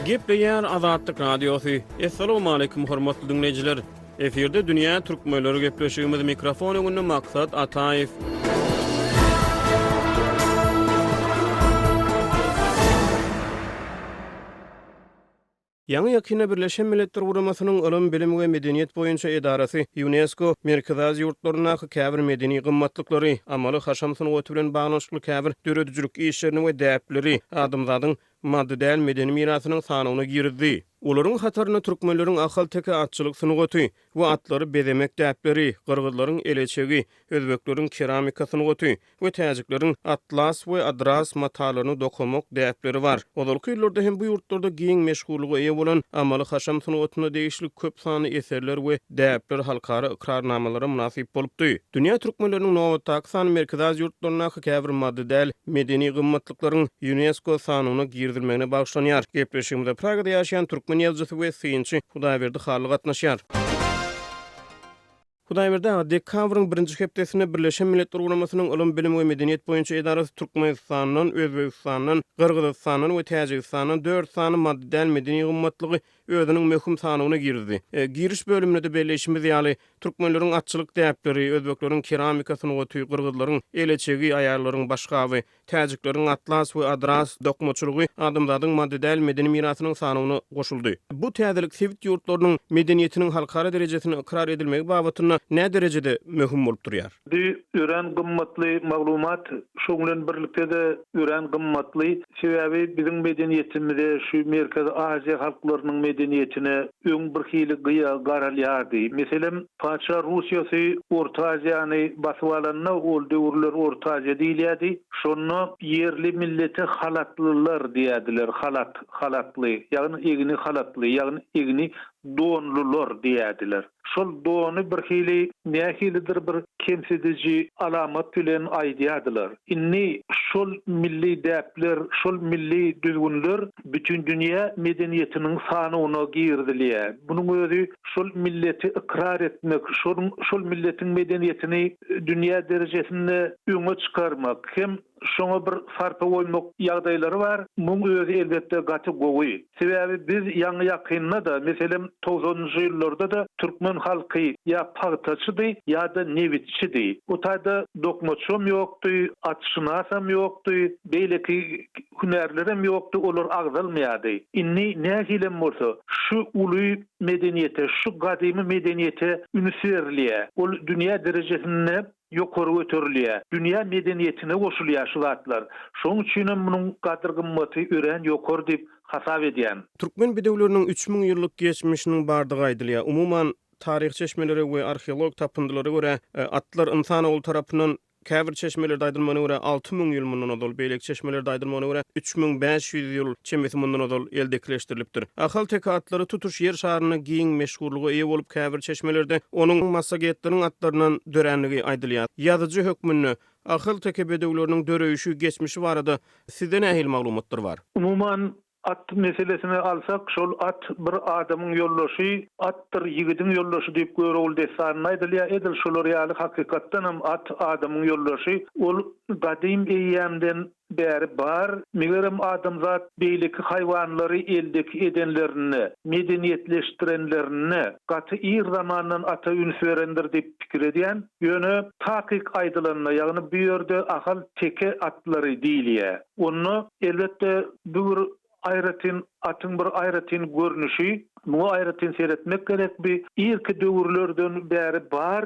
Gepleýär Azatlyk Radiosy. Assalamualaikum hormatly diňleýjiler. Efirde dünýä türkmenleri gepleşigimiz mikrofon öňünde Maksat Ataýew. Ýaňy-ýakynda Birleşen Milletler Guramasynyň Ylym, bilim we medeniýet boýunça edarasy, Ýunesko, Merkezi Aziýa ýurtlaryndaky käbir medeni gymmatlyklary, amaly-haşam sungaty bilen baglanyşykly käbir döredijilik işlerini we däpleri adamzadyň maddy däl medeni mirasynyň sanawyna girizdi. Olaryň hatarynda türkmenleriň ahalteke atçylyk sungaty we atlary bezemek däpleri, gyrgyzlaryň eleçegi, özbekleriň keramika sungaty, we täjikleriň atlas we adras matalaryny dokamak däpleri bar. Ozalky ýyllarda hem bu ýurtlarda giň meşhurlyga eýe bolan amaly-haşam sungatyna degişli köp sanly eserler we däpler halkara ykrarnamalara mynasyp bolupdy. Dünýä türkmenleriniň nobatdaky sany Merkezi Aziýa ýurtlaryndaky käbir maddy däl medeni gymmatlyklaryň Ýunesko sanawyna girizilmegine bagyşlanýar. Gepleşigimize Pragada ýaşaýan türkmen ýazyjysy we synçy Hudaýberdi Hally gatnaşýar. Hudaýberdi aga, dekabryň birinji hepdesinde Birleşen Milletler Guramasynyň Ylym, bilim we medeniýet boýunça edarasy Türkmenistandan, Özbegistandan, Gyrgyzystandan we Täjigistandan dört sany maddy däl medeni gymmatlygy özüniň möhüm sanawyna girizdi. Giriş bölüminde-de belleýşimiz ýaly, türkmenleriň atçylyk däpleri, özbekleriň keramika sungaty, gyrgyzlaryň eleçegi, aýallaryň başgaby, Täjikleriň atlas we adras dokmaçylygy adamzadyň maddy däl medeni mirasynyň sanawyna goşuldy. Bu täzelik sebit ýurtlarynyň medeniýetiniň halkara derejesinde ykrar edilmegi babatynda näderejede möhüm bolup durýar? Bu örän gymmatly maglumat, şoň bilen birlikde-de örän gymmatly, sebäbi biziň medeniýetimize, şu Merkezi Aziýa halklarynyň medeniýetine öň birhili gyýa garalýardy. Meselem, Patyşa Russiýasy Orta Aziýany basyp alanda, ol döwürler Orta Aziýa diýilýärdi, şonda ýerli millete halatlylar diýýärdiler, halat, halatly, ýagny egni halatly, ýagny egni donlular diýýärdiler. Şol dony birhili nähilidir bir kemsidiji alamat bilen aýdýardylar. Indi şol milli däpler, şol milli düzgünler bütindünýä medeniýetiniň sanawyna girizilýär. Munuň özi şol milleti ykrar etmek, şonuň şol milletiň medeniýetini dünýä derejesinde öňe çykarmak hem şoňa bir sarpa goýmak ýagdaýlary bar. Muň özi elbetde gaty gowy. Sebäbi biz ýaňy-ýakynda-da, meselem, togsanynjy ýyllarda-da türkmen halky ýa pagtaçydy, ýa-da nebitçidi. O taýda dokmaçam ýokdy, atşynasam ýokdy, beýleki hünärlerem ýokdy, olar agzalmaýardy. Indi nähilem bolsa, şu uly medeniýete, şu gadymy medeniýete üns berilýär. Ol dünýä derejesinde ýokary göterilýär. Dünýä medeniýetine goşulýar şu zatlar. Şonuň üçinem munuň gadyr-gymmaty örän ýokary diýip hasap edýän. Türkmen bedewleriniň 3000 ýyllyk geçmişiniň bardygy aýdylýar. Umuman, taryhy çeşmelere we arheologik tapyndylara görä, atlar ynsan ogly tarapyndan Käbir çeşmelerde aýdylmagyna görä, 6000 ýyl mundan ozal, beýleki çeşmelerde aýdylmagyna görä, 3500 ýyl çemesi mundan ozal eldekileşdirilipdir. Ahalteke atlary tutuş Ýer şarynda giň meşhurlyga eýe bolup, käbir çeşmelerde onuň massagetleriň atlaryndan dörändigi aýdylýar. Ýazyjy hökmünde ahalteke bedewleriniň döreýşi, geçmişi barada sizde nähili maglumatlar bar? Umuman, At meselesini alsak, şol at bir adamyň ýoldaşy, atdyr ýigidiň ýoldaşy diýip Görogly dessanynda aýdylýar. Edil şolar ýaly hakykatdanam at adamyň ýoldaşy. Ol gadym eýýämden bäri bar. Megerem adamzat beýleki haýwanlary eldeki edenlerinde, medeniýetleşdirenlerinde gaty ir zamandan ata üns berendir diýip pikir edýän. Ýöne takyk aýdylanda, ýagny bu ýerde ahal teke atlary diýilýär. Onda, elbetde, bu bir aýratyn atyň bir aýratyn görnüşi. Muňa aýratyn seretmek gerek. Bu irki döwürlerden bäri bar.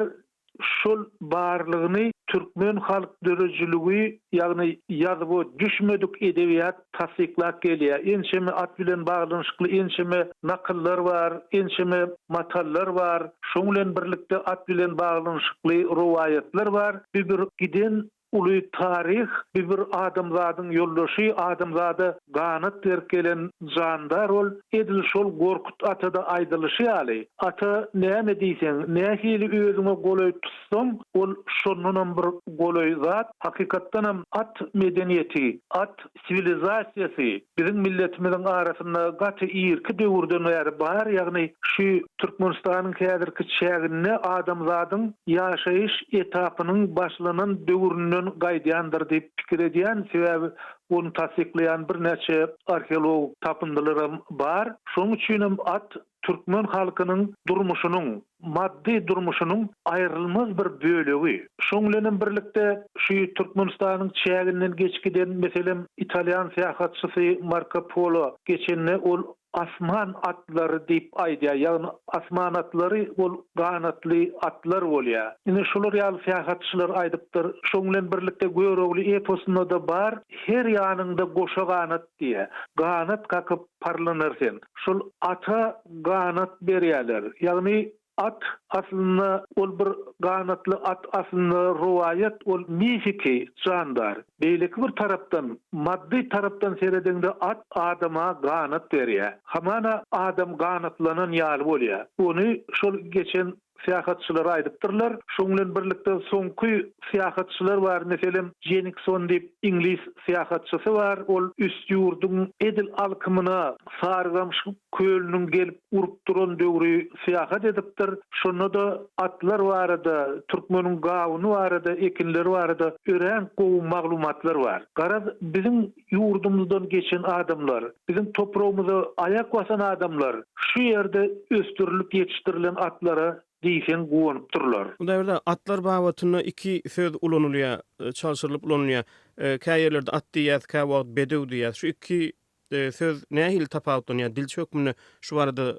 Şol barlygyny türkmen halk döredijiligi, ýagny ýazuwa düşmedik edebiýat tassyklap gelýär. Ençeme at bilen baglanyşykly ençeme nakyllar bar, ençeme matallar bar. Şoň bilen birlikde at bilen baglanyşykly rowaýatlar bar. Bu bir giden Uly taryh, bu bir adamzadyň ýoldaşy, adamzada ganat berip gelen jandar ol, edil şol Gorkut atada aýdylyşy ýaly, ata näme diýseň, nähili özüňe golaý tutsaň, ol şondanam bir golaý zat, hakykatdanam at medeniýeti, at siwilizasiýasy biziň milletimiziň arasynda gaty irki döwürden bäri bar, ýagny şu Türkmenistanyň häzirki çäginde adamzadyň ýaşaýyş etapynyň başlanan döwründen. kökünden gaýdýandyr diýip pikir edýän, sebäbi ony tassyklaýan birnäçe arheologik tapyndylaram bar. Şonuň üçinem at türkmen halkynyň durmuşynyň, maddy durmuşynyň aýrylmaz bir bölegi. Şoň bilenem birlikde şu Türkmenistanyň çäginden geçip giden, meselem, italýan syýahatçysy Marko Polo geçende ol Asman atlary diýip aýdýar, ýagny asman atlary ol ganatly atlar bolýar. Ine şular ýaly syýahatçylar aýdypdyr. Şoň bilen birlikde Görogly eposynda-da bar, Her ýanyňda goşa ganat diýýär. Ganat kakyp parlanar sen. Şol ata ganat berýärler. Ýagny At aslynda ol bir ganatly at aslynda rowaýat ol mifiki jandar. Beýleki bir tarapdan maddy tarapdan seredeňde at adama ganat berýär. Hamana adam ganatlanan ýaly bolýar. Ony şol geçen syýahatçylar aýdypdyrlar. Şoň bilen birlikde soňky syýahatçylar bar meselem Jenikson diýip iňlis syýahatçysy bar ol Üstýurduň edil alkymyna Sarygamyş kölüniň gelip urup duran döwri syýahat edipdir. Şonda-da atlar barada, türkmeniň gawuny barada, ekinleri barada örän gowy maglumatlar bar. Garaz, biziň ýurdumyzdan geçen adamlar, biziň topragymyza aýak basan adamlar şu ýerde ösdürilip ýetişdirilen atlara diýseň guwanypdyrlar. Hudaýberdi aga, atlar babatynda iki söz ulanylýar, çalşyrylyp ulanylýar. Kä ýerlerde at diýýäs, käwagt bedew diýýäs. Şu iki Söz nähili tapawutlanýar? Dilçi hökmünde şu barada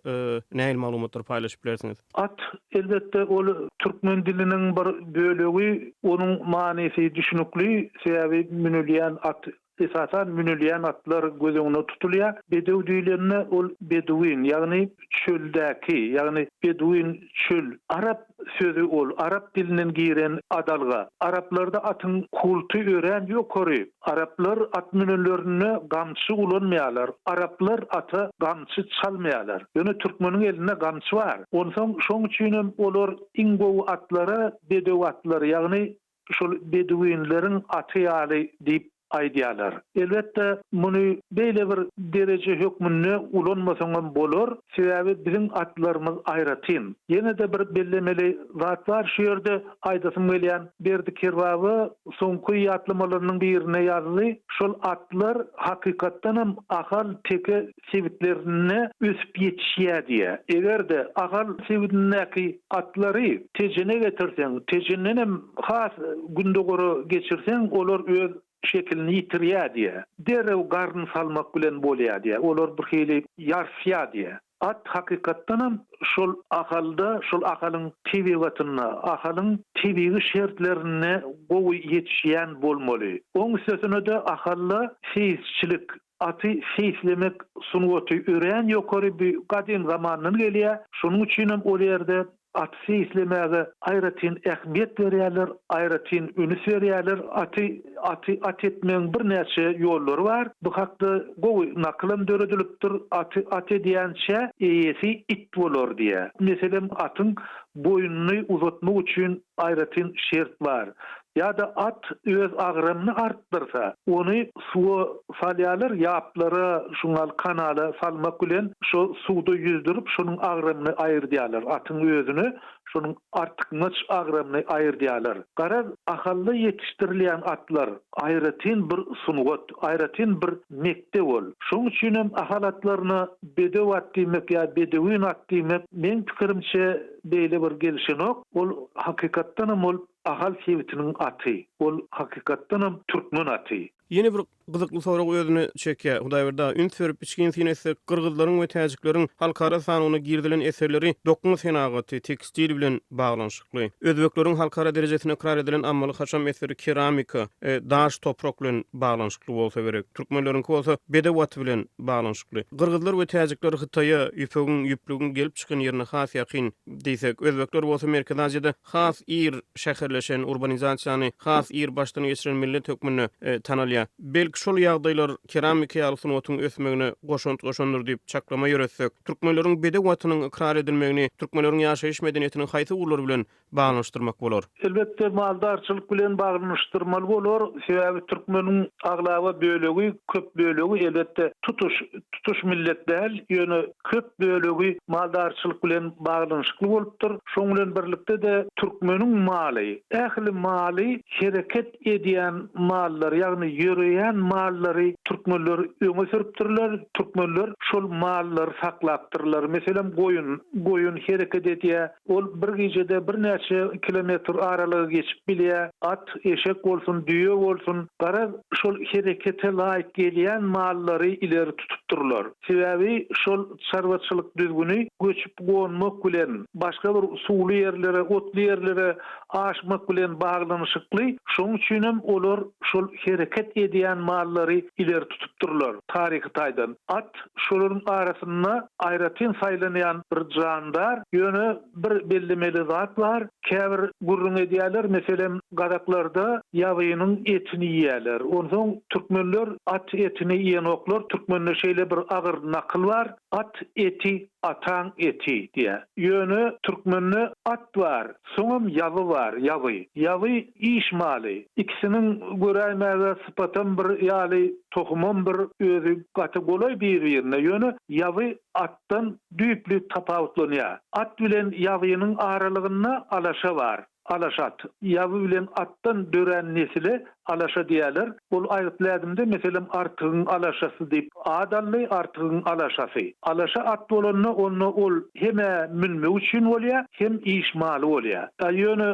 nähili maglumatlary paýlaşyp bilersiňiz? At, elbetde, ol türkmen diliniň bir bölegi, onuň manysy düşnükli, sebäbi münülýän at, esasan, münülýän atlar göz öňünde tutulýar. Bedew diýlende, ol beduin, ýagny çöldäki, ýagny beduin çöl, arap sözi ol, arap dilinden giren adalga. Araplarda atyň kulty örän ýokary. Araplar at münenlerinde gamçy ulanmaýarlar. Araplar ata gamçy çalmaýarlar. Ýöne türkmeniň elinde gamçy bar. Onsoň şoň üçinem olar iň gowy atlara bedew atlary, ýagny şol beduinleriň aty ýaly diýip aýdýarlar. Elbetde, muny beýle bir dereje hökmünde ulanmasaňam bolar, sebäbi biziň atlarymyz aýratyn. Ýene-de bir bellemeli zat bar şu ýerde aýdasym gelýän, Berdi Kerbaba soňky ýatlamalarynyň birinde ýazdy, şol atlar hakykatdanam Ahal, Teke sebitlerinde ösüp ýetişýär diýýär. Eger-de Ahal sebitindäki atlary Tejene getirseň, Tejendenem has gündogara geçirseň, olar öz şekilini ýitirýär diýýär. Derrew garyn salmak bilen bolýar diýýär. Olar birhili ýarsýar diýýär. At hakykatdanam şol Ahalda, şol Ahalyň tebigatynda, Ahalyň tebigy şertlerinde gowy ýetişýän bolmaly. Oň üstesine-de Ahalda seýisçilik, Aty seýislemek sungaty örän ýokary bu gadym zamandan gelýär. Şonuň üçinem ol ýerde aty seýislemäge aýratyn ähmiýet berýärler, aýratyn ünüs berýärler. Aty aty at etmegiň birnäçe ýollary bar. Bu hakda gowy nakylam döredilipdir, Aty at edýänçä eýesi it bolar diýýär. Meselem, atyň boýnuny uzatmak üçin aýratyn şert bar. Ýa-da at öz agramyny artdyrsa, ony suwa salýarlar, ýaplara, şuňal kanala salmak bilen şo suwda ýüzdürip, şonuň agramyny aýyrdýarlar, atyň özüne şonuň artykmaç agramyny aýyrdýarlar. Garaz, Ahalda ýetişdirilýän atlar aýratyn bir sungat, aýratyn bir mekdep ol. Şoň üçinem Ahal atlaryna bedew at diýmek ýa bedewin at diýmek, meň pikirimçe, beýle bir gelşenok. Ol hakykatdanam ol Ahal sebitiniň aty. Ol hakykatdanam türkmen aty. Ýene bir gyzykly sorag özüne çekýär. Hudaýberdi aga, üns berip içgin syn etsek, gyrgyzlaryň we täjikleriň halkara sanawyna girizilen eserleri dokma senagaty, tekstil bilen baglanyşykly. Özbekleriň halkara derejesinde ykrar edilen amaly-haşam eseri keramika, daş, toprak bilen baglanyşykly bolsa gerek. Türkmenleriňki bolsa bedew aty bilen baglanyşykly. Gyrgyzlar we täjikler Hytaýa, ýüpegiň, ýüplügiň gelip çykan ýerine has ýakyn diýsek, özbekler bolsa Merkezi Aziýada has ir şäherleşen, urbanizasiýany has ir başdan geçiren millet hökmünde tanalýar. edilýär. Belki şol ýagdaýlar keramika ýaly sungatyň ösmegine goşant goşandyr diýip çaklama ýöretsek. Türkmenleriň bedew atynyň ykrar edilmegini türkmenleriň ýaşaýyş medeniýetiniň haýsy ugurlary bilen baglanyşdyrmak bolar? Elbetde, maldarçylyk bilen baglanyşdyrmaly bolar. Sebäbi türkmeniň aglaba bölegi, köp bölegi, elbetde, tutuş, tutuş millet däl, ýöne köp bölegi maldarçylyk bilen baglanyşykly bolupdyr. Şoň bilen birlikde-de türkmeniň maly, ähli maly hereket edýän mallary, ýagny ýöreýän mallary türkmenler öňe sürüpdirler, türkmenler şol mallary saklapdyrlar. Meselem, goýun, goýun hereket edýär, ol bir gijede birnäçe kilometr aralygy geçip bilýär, at, eşek bolsun, düýe bolsun, garaz, şol herekete laýyk gelýän mallary ileri tutupdyrlar. Sebäbi şol çarwaçylyk düzgüni göçüp-gonmak bilen, başga bir suwly ýerlere, otly ýerlere aşmak bilen baglanyşykly, şonuň üçinem olar şol hereket edýän mallary ileri tutupdyrlar, taryhy taýdan. At şolaryň arasynda aýratyn saýlanýan bir jandar, ýöne bir bellemeli zat bar, käbir gürrüň edýärler, meselem, gazaklarda ýabynyň etini iýýärler, onsoň türkmenler at etini iýenoklar, türkmende şeýle bir agyr nakyl bar, At eti ataň eti diýýär. Ýöne türkmende at bar, soňam ýaby bar, ýaby. Ýaby iş maly. Ikisiniň göräýmäge sypatam bir ýaly, tohumam bir, özi gaty golaý bir-birine. Ýöne ýaby atdan düýpli tapawutlanýar. At bilen ýabynyň aralygynda alaşa bar. Alaşa at. Ýaby bilen atdan dörän nesile alaşa diýerler. Ol aýgytly ädimde, meselem, Artygyň alaşasy diýip at aldy, Artygyň alaşasy. Alaşa at bolanda, onda ol hem-ä münmek üçin bolýar, hem iş maly bolýar. A ýöne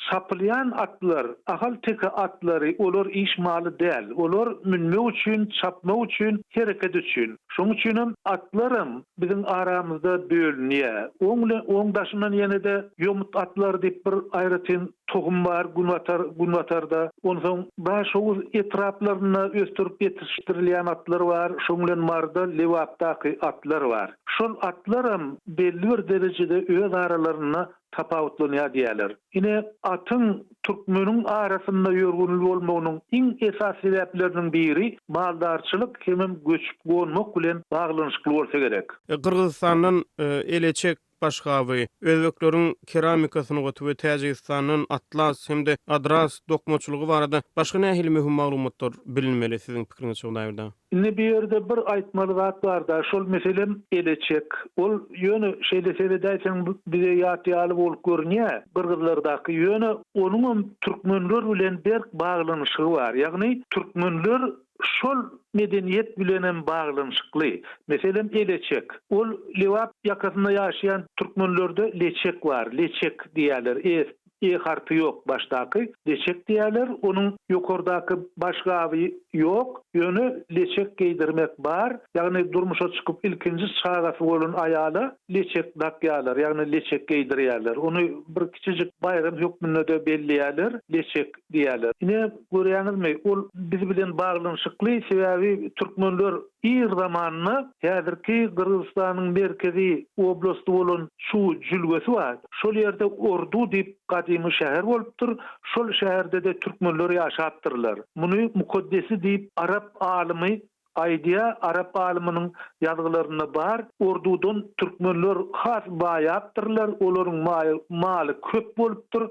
çapylýan atlar, ahal-teke atlary, olar iş maly däl. Olar münmek üçin, çapmak üçin, hereket üçin. Şonuň üçinem atlaram biziň aramyzda bölünýär. Oň bilen oň daşyndan ýene-de ýomut atlary diýip bir aýratyn tohum bar günbatar günbatarda. Onsoň Daşoguz etraplarynda ösdürip ýetişdirilýän atlar bar, şoň bilen Maryda, Lebapdaky atlar bar. Şol atlaram belli bir derejede öz aralarynda tapawutlanýar diýýärler. Ine, atyň türkmeniň arasynda ýörgünli bolmagynyň iň esasy sebäpleriniň biri maldarçylyk hemem göçüp-gonmak bilen baglanyşykly bolsa gerek. Gyrgyzystandan eleçek başgaby, özbekleriň keramika sungaty we Täjigistandan atlas hem-de adras dokmaçylygy barada başga nähili möhüm maglumatlar bilinmeli siziň pikiriňizçe Hudaýberdi aga? Indi bu ýerde bir aýtmaly zat bar-da, şol meselem eleçek. Ol ýöne şeýle seredäýseň bize ýat ýaly bolup görünýär gyrgyzlardaky, ýöne onuňam türkmenler bilen berk baglanyşygy bar. Ýagny türkmenler şol medeniýet bilenem baglanyşykly. Meselem eleçek. Ol Lebap ýakasynda ýaşaýan türkmenlerde leçek bar, leçek diýýärler, e E harpy ýok başdaky, leçek diýýärler, onuň ýokardaky baş gaby ýok, ýöne leçek geýdirmek bar, ýagny durmuşa çykyp ilkinji çagasy bolan aýala leçek dakýarlar, ýagny leçek geýdirýärler. Ony bir kiçijik baýram hökmünde-de belleýärler, leçek diýýärler. Ine, görýäňizmi, ol biz bilen baglanyşykly, sebäbi türkmenler Ir zamanda häzirki Gyrgyzystanyň merkezi oblasty bolan Çu jülgesi bar. Şol ýerde Ordu diýip gadymy şäher bolupdyr. Şol şäherde-de türkmenler ýaşapdyrlar. Muny Mukaddesi diýip arap alymy aýdýar, arap alymynyň ýazgylarynda bar. Ordudan türkmenler has baýapdyrlar, olaryň maly köp bolupdyr.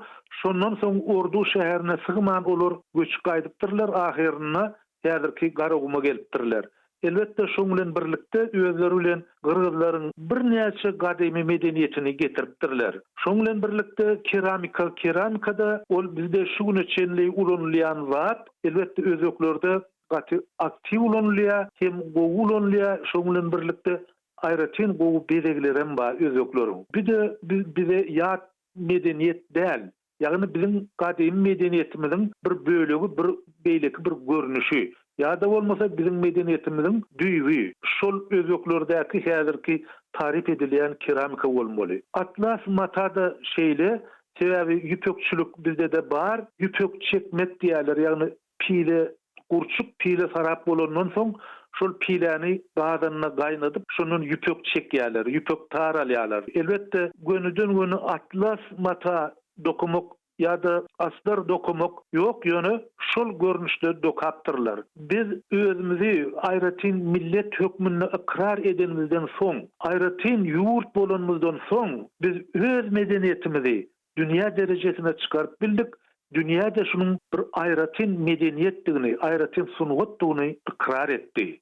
Şondan soň Ordu şäherine sygman olar göçüp gaýdypdyrlar, ahyrynda häzirki Garaguma gelipdirler. Elbetde, şoň bilen birlikde özleri bilen gyrgyzlaryň birnäçe gadymy medeniýetini getiripdirler. Şoň bilen birlikde keramika, keramika-da ol bizde şu güne çenli ulanylýan zat, elbetde özbeklerde gaty aktiw ulanylýar, hem gowy ulanylýar, şoň bilen birlikde aýratyn gowy bezeglerem bar özbekleriň. Bir-de bize ýat medeniýet däl. Ýagny biziň gadymy medeniýetimiziň bir bölegi, bir beýleki bir görnüşi. Ýa-da bolmasa biziň medeniýetimiziň düýbi şol özbeklerdäki häzirki taryp edilýän keramika bolmaly. Atlas mata-da şeýle, sebäbi ýüpekçilik bizde-de bar. Ýüpek çekmek diýýärler, ýagny Pile, gurçuk pile sarap bolandan soň, şol piläni gazanda gaýnadyp, şondan ýüpek çekýärler, ýüpek tar alýarlar. Elbetde, gönüden-göni atlas mata dokamak ýa-da astar dokamak ýok ýöne şol görnüşde dokapdyrlar. Biz özümizi aýratyn millet hökmünde ykrar edenimizden soň, aýratyn ýurt bolanymyzdan soň biz öz medeniýetimizi dünýä derejesine çykaryp bildik, dünýä-de şunuň bir aýratyn medeniýetdigini, aýratyn sungatdygyny ykrar etdi.